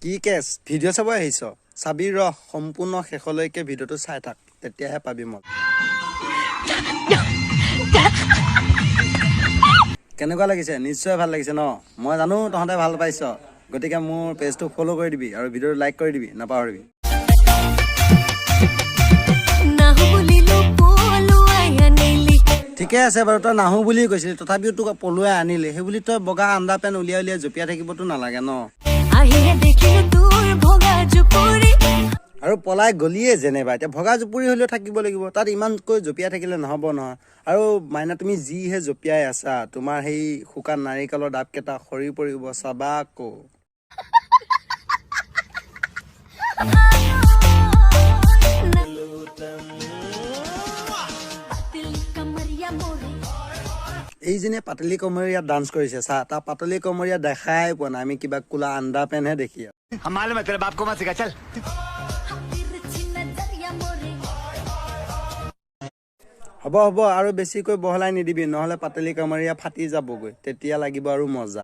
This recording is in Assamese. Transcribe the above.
কি কেছ, ভিডিঅ' চাব আহিছ? চাবি ৰহ, সম্পূৰ্ণ শেষলৈকে ভিডিঅ'টো চাই থাক, তেতিয়াহে পাবি মজা। কেনেকুৱা লাগিছে? নিশ্চয় ভাল লাগিছে ন? মই জানো তহঁতে ভাল পাইছ। গতিকে মোৰ পেজটো ফ'ল' কৰি দিবি আৰু ভিডিঅ'টো লাইক কৰি দিবি, নাপাহৰিবি। নাহো বুলিলো পলুৱাই আনিলি। ঠিকে আছে বাৰু, তই নাহো বুলি কৈছিলি, তথাপিও তোক পলুৱাই আনিলি। সেই বুলি তই বগা আণ্ডাৰ পেণ্ট উলিয়াই উলিয়াই জঁপিয়াই থাকিবতো নালাগে ন? আহিহে দেখিলো তোৰ ভগা জুপুৰি। আৰু পলাই গলিয়ে যেনিবা, এতিয়া ভগা জুপুৰি হ'লেও থাকিব লাগিব, তাত ইমানকৈ জঁপিয়াই থাকিলে নহ'ব নহয়। আৰু মাইনা, তুমি যিহে জঁপিয়াই আছা, তোমাৰ সেই শুকান নাৰিকলৰ ডাবকেইটা সৰি পৰিব, চাবা আকৌ। পাতলি কমৰিয়া মোৰে। এইজনীয়ে পাতলি কমৰীয়া ডান্স কৰিছে, চা। তাৰ পাতলি কমৰীয়া দেখাই পোৱা নাই আমি, কিবা কোলা আণ্ডাৰ পেণ্টহে দেখি আছো। हम मालूम है तेरे बाप को मत सिखा, चल। তিৰছি নজৰিয়া মোৰে। হ'ব হ'ব, আৰু বেছিকৈ বহলাই নিদিবি, নহ'লে পাতলি কমৰীয়া ফাটি যাবগৈ, তেতিয়া লাগিব আৰু মজা।